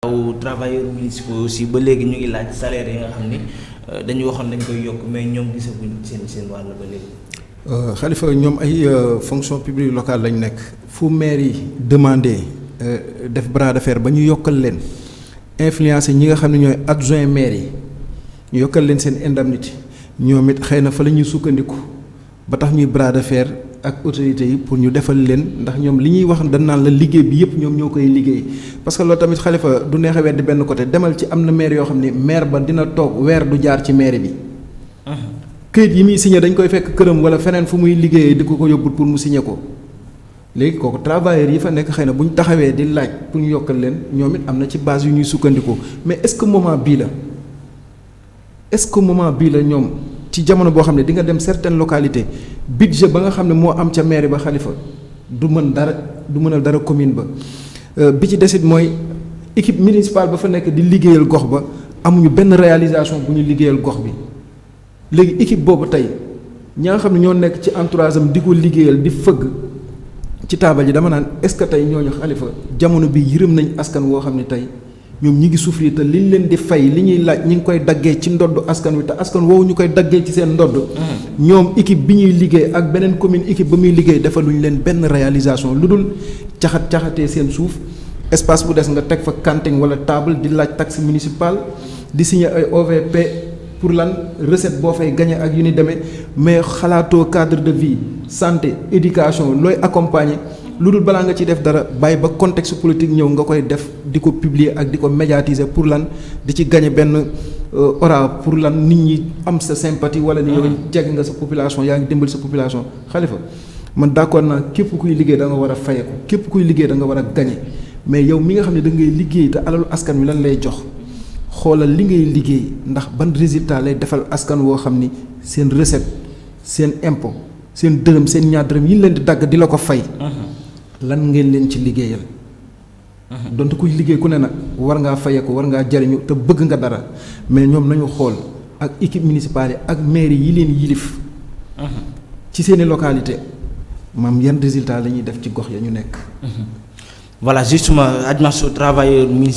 aw travailleurs municipaux aussi ba léegi ñu ngi laaj salaire yi nga xam ni dañu waxoon dañ koy yokk mais ñoom gisaguñ seen wàll ba léegi. Khalifa ñoom ay fonction publique locale lañ nekk fu maire yi demandé def bras de fer ba ñu yokkal leen influencer ñi nga xam ne ñooy adjoint maire yi ñu yokkal leen seen indemnité ñoom it xëy na fa la ñuy sukkandiku ba tax ñuy bras de fer ak autorités yi pour ñu defal leen ndax ñoom li ñuy wax dañ naan la liggéey bi yëpp ñoom ñoo koy liggéey parce que loolu tamit Khalifa du neex a weddi benn côté demal ci am na maire yoo xam ne maire ba dina toog weer du jaar ci maire bi. këyit yi muy signé dañ koy fekk këram wala feneen fu muy liggéeyee di ko yóbbul pour mu signé ko léegi kooku travailleurs yi fa nekk xëy na bu ñu taxawee di laaj pour ñu yokkal leen ñoom it am na ci base yu ñuy sukkandiku mais est-ce que moment bii la ñoom ci jamono boo xam ne di nga dem certaines localités budget ba nga xam ne moo am ca mairie ba Khalifa du mënal dara commune ba bi ci desit mooy équipe municipale ba fa nekk di liggéeyal gox ba amuñu benn réalisation bu ñu liggéeyal gox bi léegi équipe boobu tey ñi nga xam ne ñoo nekk ci entourage am di ko liggéeyal di fëgg ci taabal ji dama naan est-ce que tey ñooñu Khalifa jamono bi yërëm nañ askan woo xam ne tey ñoom ñi ngi souffrir te liñ leen di fay li ñuy laaj ñi ngi koy daggee ci ndodd askan wi te askan woowu ñu koy daggee ci seen ndodd ñoom équipe bi ñuy liggéey ak beneen commune équipe ba muy liggéey defaluñ leen benn réalisation lu dul caxatee seen suuf espace bu des nga teg fa cantine wala table di laaj taxe municipale di signer ay OVP pour lan recette boo fay gagné ak yu ni demee mais xalaatoo cadre de vie santé éducation looy accompagner lu dul balaa nga ci def dara bàyyi ba contexte politique ñëw nga koy def di ko publier ak di ko médiatiser pour lan di ci gagné benn aura pour lan nit ñi am sa sympathie wala ni yow jeg nga sa population yaa ngi dimbali sa population Khalifa man d'accord naa képp kuy liggéey da nga war a fayeku képp kuy liggéey da nga war a gagné mais yow mi nga xam ne da ngay liggéey te alalu askan wi lan lay jox xoolal li ngay liggéey ndax ban résultat lay defal askan woo xam ni seen recette seen impôt seen dërëm seen ñaar dërëm yi leen di dagg di la ko fay. lan ngeen leen ci liggéeyal. donte kuy liggéey ku ne nag war ngaa fayeeku war ngaa jariñu te bëgg nga dara mais ñoom nañu xool ak équipe municipale yi ak mairie yi leen yilif. ci seeni localité maam yan résultat la ñuy def ci gox ya ñu nekk. Voilà justement administration travailleurs municipaux